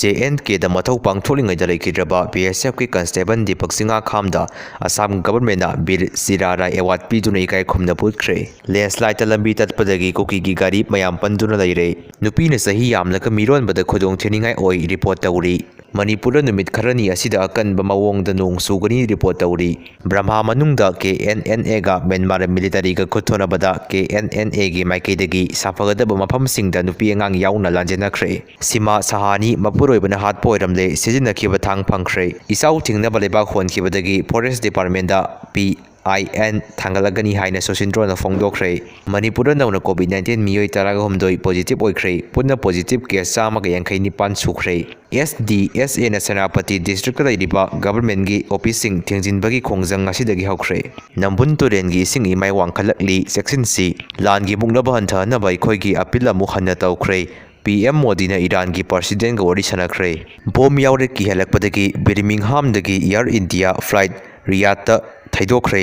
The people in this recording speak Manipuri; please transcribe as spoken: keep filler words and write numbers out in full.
ꯖꯦ ꯑꯦꯟ ꯀꯦꯗ ꯃꯊꯧ ꯄꯥꯡꯊꯣꯛꯂꯤꯉꯩꯗ ꯂꯩꯈꯤꯗ꯭ꯔꯕ ꯕꯤ ꯑꯦꯁ ꯑꯦꯐꯀꯤ ꯀꯟꯁꯇꯦꯕꯜ ꯗꯤꯄꯛ ꯁꯤꯡꯍ ꯈꯥꯝꯗ ꯑꯁꯥꯝ ꯒꯚꯔꯟꯃꯦꯟꯅ ꯕꯤꯔ ꯖꯤꯔꯥ ꯔꯥꯏ ꯑꯦꯋꯥꯔꯗ ꯄꯤꯗꯨꯅ ꯏꯀꯥꯏ ꯈꯨꯝꯅꯕ ꯎꯠꯈ꯭ꯔꯦ꯫ ꯂꯦꯟꯁꯂꯥꯏꯗꯇ ꯂꯝꯕꯤ ꯇꯠꯄꯗꯒꯤ ꯀꯨꯀꯤꯒꯤ ꯒꯥꯔꯤ ꯃꯌꯥꯝ ꯄꯟꯗꯨꯅ ꯂꯩꯔꯦ꯫ ꯅꯨꯄꯤꯅ ꯆꯍꯤ ꯌꯥꯝꯂꯒ ꯃꯤꯔꯣꯟꯕꯗ ꯈꯨꯗꯣꯡ ꯊꯤꯅꯤꯡꯉꯥꯏ ꯑꯣꯏ ꯔꯤꯄꯣꯔꯠ ꯇꯧꯔꯤ꯫ ꯃꯅꯤꯄꯨꯔꯗ ꯅꯨꯃꯤꯠ ꯈꯔꯅꯤ ꯑꯁꯤꯗ ꯑꯀꯟꯕ ꯃꯑꯣꯡꯗ ꯅꯣꯡ ꯆꯨꯒꯅꯤ ꯔꯤꯄꯣꯔꯠ ꯇꯧꯔꯤ꯫ ꯕ꯭ꯔꯍꯃ ꯃꯅꯨꯡꯗ ꯀꯦ ꯑꯦꯟ ꯑꯦꯟ ꯑꯦꯒ ꯃ꯭ꯌꯥꯟꯃꯥꯔ ꯃꯤꯂꯤꯇꯔꯤꯒ ꯈꯨꯠ ꯊꯣꯛꯅꯕꯗ ꯀꯦ ꯑꯦꯟ ꯑꯦꯟ ꯑꯦꯒꯤ ꯃꯥꯏꯀꯩꯗꯒꯤ ꯁꯥꯐꯒꯗꯕ ꯃꯐꯝꯁꯤꯡꯗ ꯅꯨꯄꯤ ꯑꯉꯥꯡ ꯌꯥꯎꯅ ꯂꯥꯟꯖꯦꯟꯅꯈ꯭ꯔꯦ꯫ ꯁꯤꯃꯥ ꯁꯍꯥꯅꯤ ꯃꯄꯨꯔꯣꯏꯕꯅ ꯍꯥꯠꯄ ꯑꯣꯏꯔꯝꯂꯦ, ꯁꯤꯖꯤꯟꯅꯈꯤꯕ ꯊꯥꯡ ꯐꯪꯈ꯭ꯔꯦ꯫ ꯏꯆꯥꯎ ꯊꯤꯡꯅꯕ ꯂꯩꯕꯥꯛ ꯍꯣꯟꯈꯤꯕꯗꯒꯤ ꯐꯣꯔꯦꯁ ꯗꯤꯄꯥꯔꯠꯃꯦꯟꯗ ꯄꯤ ꯑꯥꯏ ꯑꯦꯟ ꯊꯥꯡꯒꯠꯂꯒꯅꯤ ꯍꯥꯏꯅ ꯁꯨꯁꯤꯟꯗ꯭ꯔꯣꯅ ꯐꯣꯡꯗꯣꯛꯈ꯭ꯔꯦ꯫ ꯃꯅꯤꯄꯨꯔꯗ ꯅꯧꯅ ꯀꯣꯚꯤꯗ ꯅꯥꯏꯟꯇꯤꯟ ꯃꯤꯑꯣꯏ ꯇꯔꯥꯒ ꯍꯨꯝꯗꯣꯏ ꯄꯣꯖꯤꯇꯤꯚ ꯑꯣꯏꯈ꯭ꯔꯦ꯫ ꯄꯨꯟꯅ ꯄꯣꯖꯤꯇꯤꯚ ꯀꯦꯁ ꯆꯥꯝꯃꯒ ꯌꯥꯡꯈꯩ ꯅꯤꯄꯥꯟ ꯁꯨꯈ꯭ꯔꯦ꯫ ꯑꯦꯁ ꯗꯤ ꯑꯦꯁ ꯑꯦꯅ ꯁꯦꯅꯥꯄꯇꯤ ꯗꯤꯁꯇ꯭ꯔꯤꯛꯇ ꯂꯩꯔꯤꯕ ꯒꯚꯔꯟꯃꯦꯟꯠꯀꯤ ꯑꯣꯐꯤꯁꯁꯤꯡ ꯊꯤꯡꯖꯤꯟꯕꯒꯤ ꯈꯣꯡꯖꯪ ꯉꯁꯤꯗꯒꯤ ꯍꯧꯈ꯭ꯔꯦ꯫ ꯅꯝꯕꯨꯜ ꯇꯨꯔꯦꯜꯒꯤ ꯏꯁꯤꯡ ꯏꯃꯥꯏ ꯋꯥꯡꯈꯠꯂꯛꯂꯤ, ꯆꯦꯛꯁꯤꯟꯁꯤ꯫ ꯂꯥꯟꯒꯤ ꯃꯨꯛꯅꯕ ꯍꯟꯊꯍꯟꯅꯕ ꯑꯩꯈꯣꯏꯒꯤ ꯑꯄꯤꯜ ꯑꯃꯨꯛ ꯍꯟꯅ ꯇꯧꯈ꯭ꯔꯦ꯫ ꯄꯤ ꯑꯦꯝ ꯃꯣꯗꯤꯅ ꯏꯔꯥꯟꯒꯤ ꯄ꯭ꯔꯁꯤꯗꯦꯟꯠꯀ ꯋꯥꯔꯤ ꯁꯥꯟꯅꯈ꯭ꯔꯦ꯫ ꯕꯣꯝ ꯌꯥꯎꯔꯦ ꯀꯤꯍꯜꯂꯛꯄꯗꯒꯤ ꯕꯤꯔꯃꯤꯡꯍꯥꯝꯗꯒꯤ ꯑꯦꯌꯔ ꯏꯟꯗꯤꯌꯥ ꯐ꯭ꯂꯥꯏꯠ ꯔꯤꯌꯥꯗꯇ ꯊꯩꯗꯣꯛꯈ꯭ꯔꯦ꯫